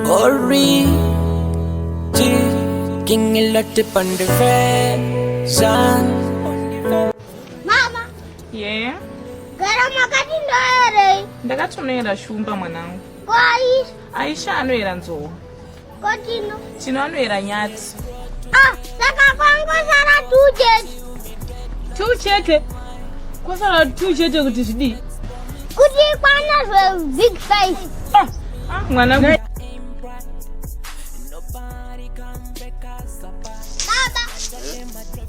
Ori G King Ilati Pandifezan. Mama. Yeah. Gara makati ndoerei? Ndakatonoera shumba mwanangu. Ko Aisha? Aisha anoera nzou. Ko Tino? Tino anoera nyati. Ah, saka kwangosara two chete. Two chete? Kwasara two chete kuti zvidii? Kuti ikwana zve big five. Ah, ah mwanangu. Baba,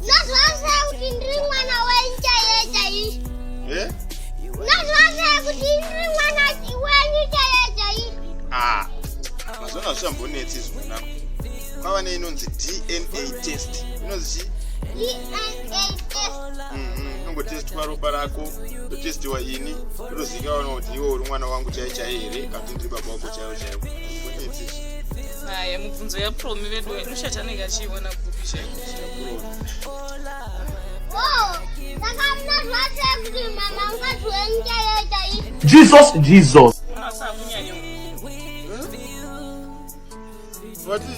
ndozvazve kuti ndiri mwana wenyu chaiye chaiye. Eh? Ndozvazve kuti ndiri mwana wenyu chaiye chaiye. Ah, mazuva ano hazvichambonetsi izvi mwanangu. Kwava neinonzi DNA test. Inonzi chii? DNA test. Inongotestwa ropa rako, totestiwa ini, totozivikanwa kuti iwe uri mwana wangu chaiye chaiye here kana kuti ndiri baba wako chaivo chaivo. Hazvimbonetsi izvi. Aya mubvunzo yaPromi vedu inoshata anenge achiiona kupi chaiko. Jesus, Jesus. Vati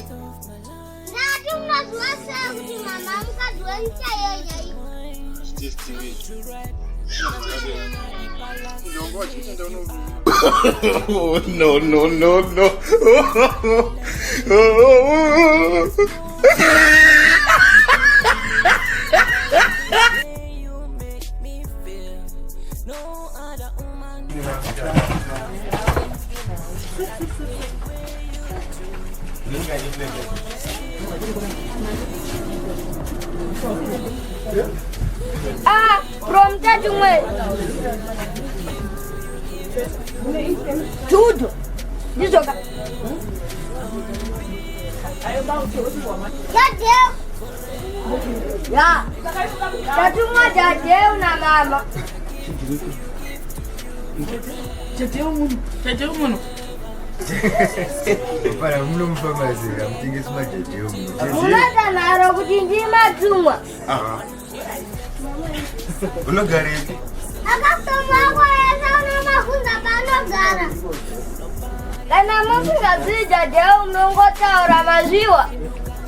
Ndati munoziva sei kuti mama mukadzi wenyu chaiyo chaiyo? testiwe. Ndongo vachitenda uno. No, no, no, no. Ah, from Tatumwe. Tudo. Ndizvoka. Jadeu. Ya. Tatumwa Jadeu na mama. Jadeu munhu. Jadeu munhu. Pana muno mufamasi hamutengesi majadeu muno. Munoita nharo kuti ndimatumwa. Unogarepi? Akasoma ako ese unomabvunza paanogara. Kana musingazivi Jadeu munongotaura mazviwa.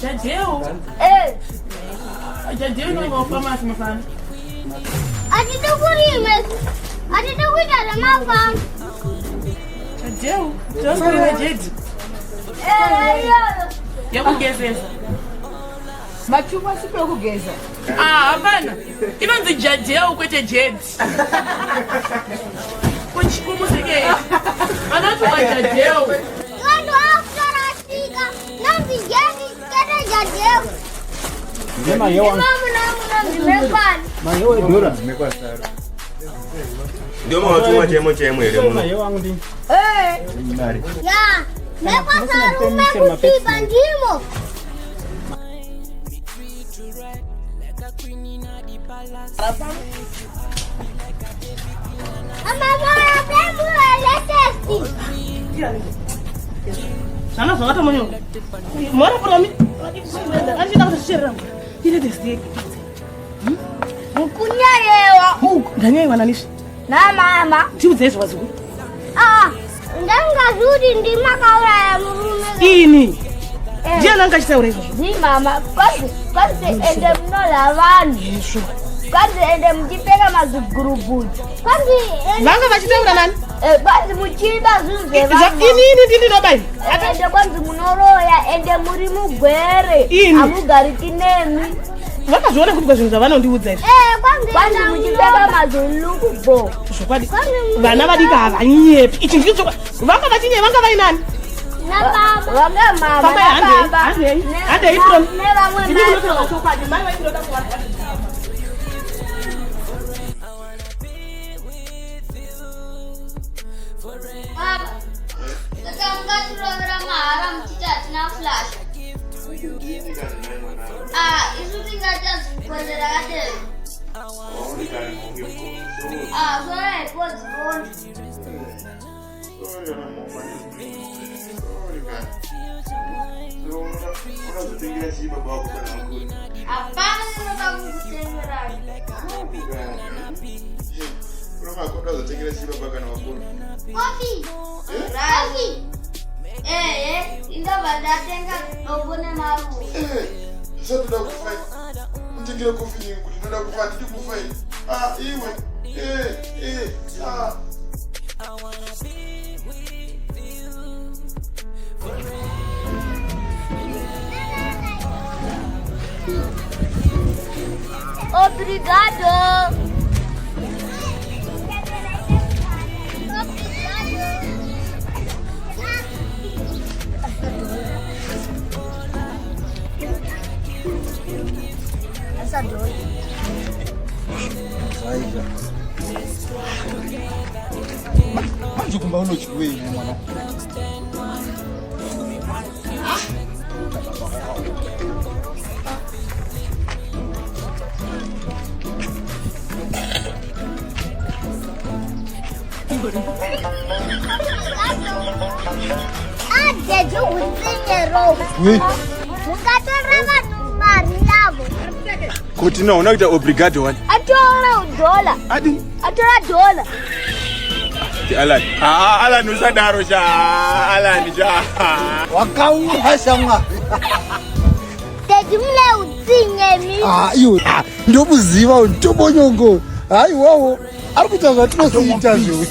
Jadeu? Eh. Jadeu inonga famasi mafana. Hatidi kurima isu. Hatidi kuita zvemafamu. Jadeu, tinokurima jedi. Eh, iyoyo. Yekugezesa. Machupa sipo yekugeza. Ah, hapana. Inonzi Jadeu kwete Jedi. Kuchikumuzike. Vanoti Jadeu. Vanhu vakutorasika. Nonzi Jedi kwete Jadeu. Imo muno munonzi mekwani. Ndio mawatumwa chaimo chaimo here muno. Eh. Ya. Mekwasarume kuchipa ndimo. Mama, pemura latest. Zvanga zvakatomonyoka. Mora promi. Achida kuti zvicherera mvura. Ine test yake. Mukunyayewa. Ndanyayewa nani izvi? Namama. Tiudzei zvawazukuru. Ah, ndanga kuti ndimakauraya murume. Ini. Eh. Ndiani anga achitaura izvozvo? Ndimama, kwanzi kwanzi ende munola vanhu. Izvo. Kwanzi ende muchipfeka mazigurubhudzi. Kwanzi ende- Vanga vachitaura nani? Eh, kwanzi muchiba zvinhu zvevanhu. Ini ini ndini ndinoba ini. Ende kwanzi munoroya ende muri mugwere. Ini. Hamugariki nemi. Vakazviona kuti kwazvinhu zvavanondiudza izvi. Eh, kwanzi muchipfeka mazilukubho. Zvokwadi. Vana vadiki havanyepi. Ichi ndicho chokwadi. Vanga vachinye vanga vainani? Nababa. Vanga mama Fambai handei, nababa. handei. Ne- Handei from. Nevamwe Ndini mai. ndinotaura chokwadi. Mai vaindinoda kuvanhu. Baba, saka mungatirovera mahara muchiti hatina flash. Ah, isu tingaita zikwende rakadero. Ah, sorry, pose phone. Unozotengera chii baba wako kana wakura? Hapana ndinoda kukutengerai. Una Makodo azotengera chii baba kana wakura? Kofi. Kofi. Ehe, indobva ndatenga dombo nemaruva. Zvisatoda kufa. Mutengere kofi nini kuti ndoda kufa handidi kufa ini. Ah, iwe. Eh, eh, ah. Obrigado. Manje kumba unodyiwei mwana? Ajeje utsinye ro. Ungatora vanhu mari yavo. Kuti no, unoita obrigado wani. Atora dhola. Adi. Atora dhola. Alan. Ah, Alan usadaro sha. Alan sha. Wakaura shamwa. Daddy mune utsinye mi. Ah, iwe ah, ndomuziva uyu ndobonyongo. Haiwawo ari kuita zvatinosiita zviwe.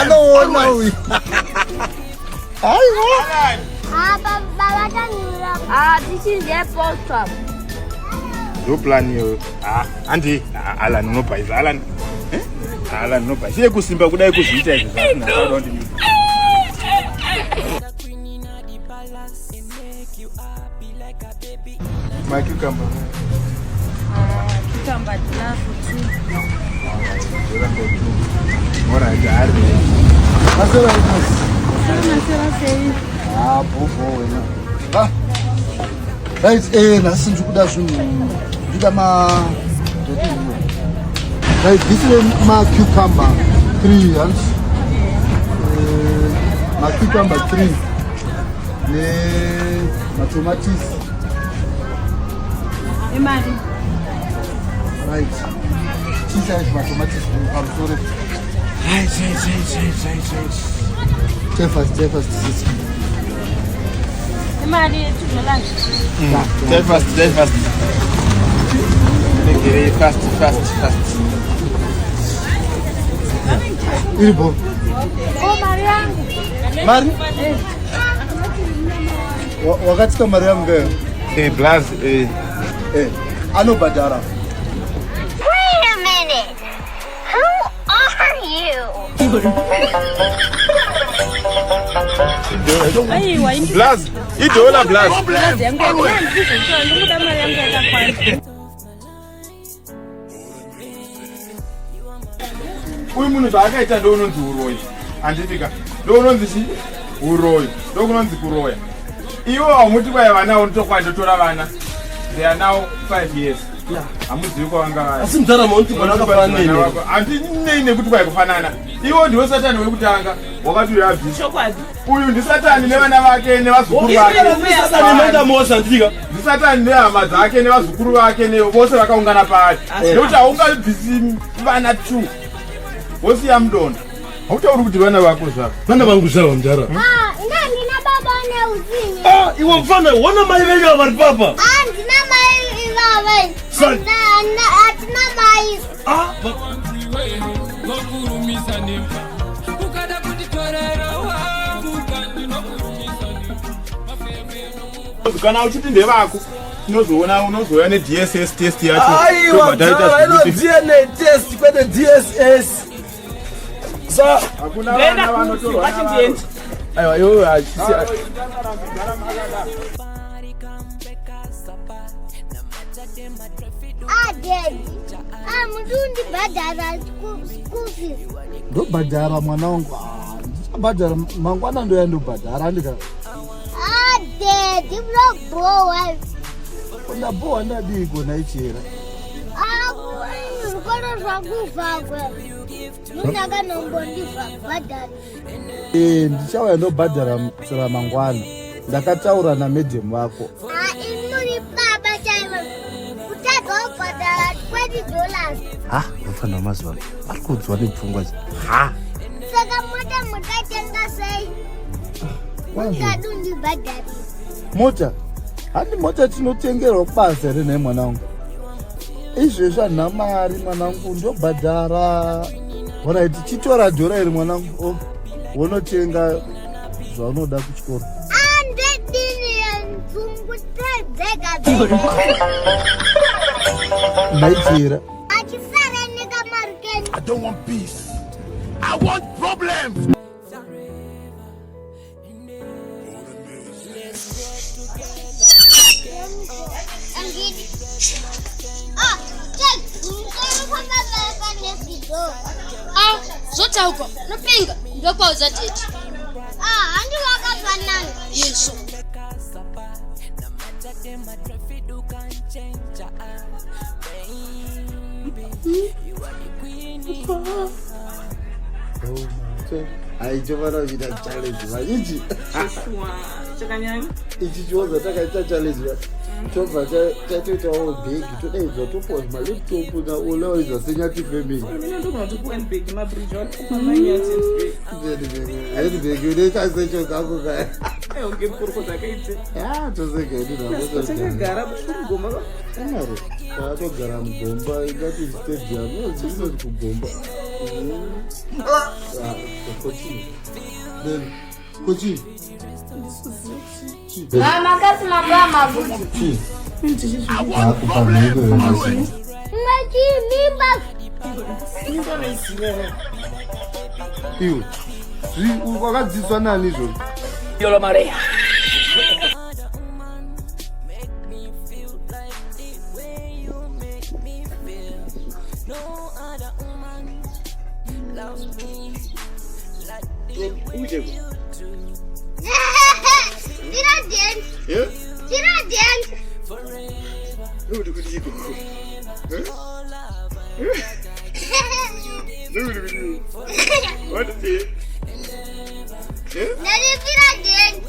Anoona uyu. Haiwa. Ah, baba tanyura. Ah, this is their post. Ndo plan iyoyo. Ah, handi Alan unobhaiza Alan. Eh? Alan unobhaiza. Iye kusimba kudai kuzviita izvi zvatinasauda kuti macucumber. Cucumber tinazo tu. Alright, ari. Masera inosi. Masera sei? Ah, bhobho wena. Ah. Right, nhasi ndiri kuda zvinhu. Ndikuda ma Right, this is ma cucumber 3 hands. Ma cucumber 3 ne matomatisi. Imali. Right. Chiisa izvi matomatisi pamusoro. Right. Tefas, tefas, tisisi. Imali $2. Stay fast, stay fast. Make it fast, fast, fast. Iripo. Oh, mari yangu. Mari? Wakatsika mari yangu ngeyo? Eh, Blaz, eh. Eh, anobhadhara. Wait a minute. Who are you? Aiwa, indi Blaz, idola Blaz. Blaz yangu yakakwana. Ndikuda mari yangu yakakwana. Uyu munhu zvaakaita ndo unonzi uroyi. Handiti ka? Ndo unonzi chi? Uroyi. Ndo kunonzi kuroya. Iwo haumuti kwai vana unotokwa ndotora vana. They are now 5 years. Hamuzivi kwavanga vari. Asi mudhara maunti mwana akafanana neni. Handinei nekuti kwai kufanana. Iwo ndiwe satani wekutanga wakati abvisa. Chokwadi. Uyu ndisatani nevana vake nevazukuru vake. Satani maita mosha ndika. Ndisatani nehama dzake nevazukuru vake vose vakaungana paari. Nekuti haungabvisi vana 2 wosiya mudonda. Hautauri kuti vana vako zvavo. Vana vangu zvavo mudhara. Ah, ina ndina baba ane utsinye. Ah, iwe mfana, wona mai venyu ava vari papa. Ah, ndina mai ivava. Sorry. Hatina mai. Ah, Kana uchiti ndevako unozoona unozouya neDSS test yacho. Aiwa, Tobva taita mudhara, ino zvekuti DNA test kwete DSS. Sa hakuna Ndoenda vana kupi? vanotorwa Wachi navaro. ndiende. Aiwa, iwe hachisi. Ah, daddy. Ah, mundi undibhadhara school fees. Ndobhadhara mwana wangu. Ah, ndichabhadhara mangwana ndoya ndobhadhara andika. Ah, daddy, munobhowa. Ndabhowa ndadii kona ichera. Ah, zvikoro zvakuvhagwa. Munhu akanombondibhadhara. Eh, ndichauya ndobhadhara sera mangwana. Ndakataura namadam vako. Ah, imi muri baba chaivo. Kutadza kubhadhara $20. Ha, Vafana vamazuva ano vari kuudzwa nepfungwa idzi. Ha! Saka mota mukatenga sei? Mungadi undibhadharira. Mota? Handi mota tinotengerwa kubasa here nhai mwanangu? Izvezvi handina mari mwanangu, ndobhadhara. Alright, chitora dhora iri mwanangu. Oh, wonotenga zvaunoda kuchikoro. Andedini yenzungu dzega dzega. Maitira. Achisara nekamari kenyu. I don't want peace. I want problems. Angidi. Ah, check. Ndinofamba pa next door. Ah, zvotaurwa unopenga, ndokwaudza tete. Ah, handi wakafanana. Yesu. Haichofana kuita challenge vaichi. Shuwa, chakanyanya. Ichi chioza takaita challenge, tobva chatoitawo bhegi, todaidzwa, topuwa zvimalaptop naolaoizwa seNyathi family. Mina ndogona kutopuwa handbag, mabridge watopa maNyathi handbag. Handbag unechasecho kako kaya. Aiwa, mukorokota akaite. Ya, tosega edu. Takagara kumugomba. Amaro takatogara mugomba, ingati stadium inoti kugomba. Kochi then kochi. Makasi mabaa mabuti. Akupa mhiko. Mwachi mimba. Iwe, wakadzidziswa nani izvozvo? Yolo Maria. Tira dance. Tira dance. Ndokuti kudiko? Ndokuti kudiko? What is it? Nari tira dance.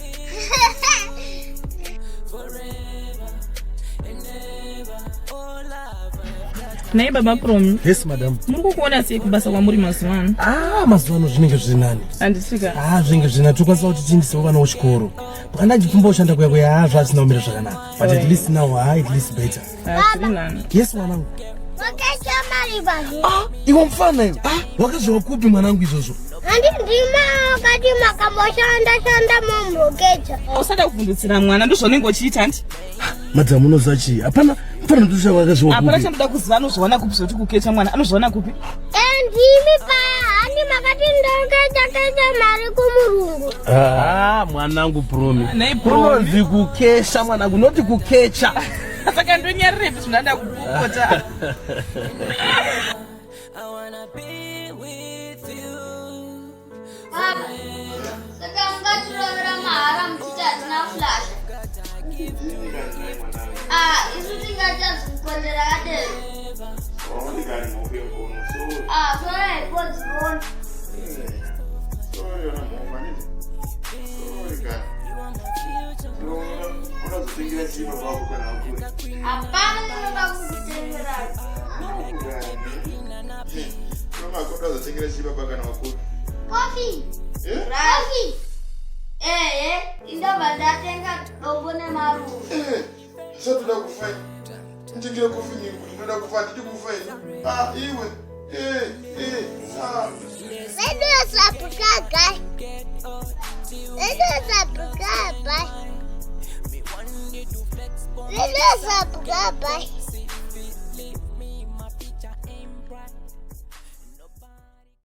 Nhai baba Promi. Yes, madam. Muri kukuona sei kubasa kwamuri mazuva ano? Ah, mazuva ano zvinenge zviri nani. Handisika. Ah, zvinenge zviri nani, tokwanisa kuti tiindisewo vana kuchikoro. Pakanda ndichipfumba kushanda kuya kuya, ah, zvasina kumira zvakanaka, but at least now, ah, at least better. Zviri nani. Yes, mwanangu. Wakaita mari baba. Ah, iwe mufana iwe, ah, wakazviwa kupi mwanangu izvozvo? Handi ndima wakati makamboshanda shanda mumurokecha. Usada kuvhundutsira mwana, ndozvaunenge uchiita handi? Madam, unoziva chii, hapana mufana ndosha wakazviwa Hapana kupi. chandoda kuziva, anozviwana kupi zvoti kukecha mwana? Anozviwana kupi? Ndimi paya handi makati ndokecha kecha mari kumurungu. Ah, mwanangu Promi. Nhai Promi. Unonzi kukesha mwanangu, noti kukecha. Saka ndonyarirepi zvinoda kupopota? Baba, saka mungatirovera mahara muchiti hatina flash? Ah, isu tingaita zvimukonera kadero. Ah, sorry, podzibona. Sorry, ona. Unozotengera chii baba wako kana wakura? Hapana chinoda kukutengera. Unozotengera chii baba kana wakura? Coffee. Eh? Coffee. Ehe, indobva ndatenga dombo nemaruva. Satoda kufa, nditengere kofi nini kuti ndoda kufa? Handidi kufa ini. Ah, iwe. Eh, eh, ah. Let us subscribe, guys. Let us subscribe. Let us subscribe.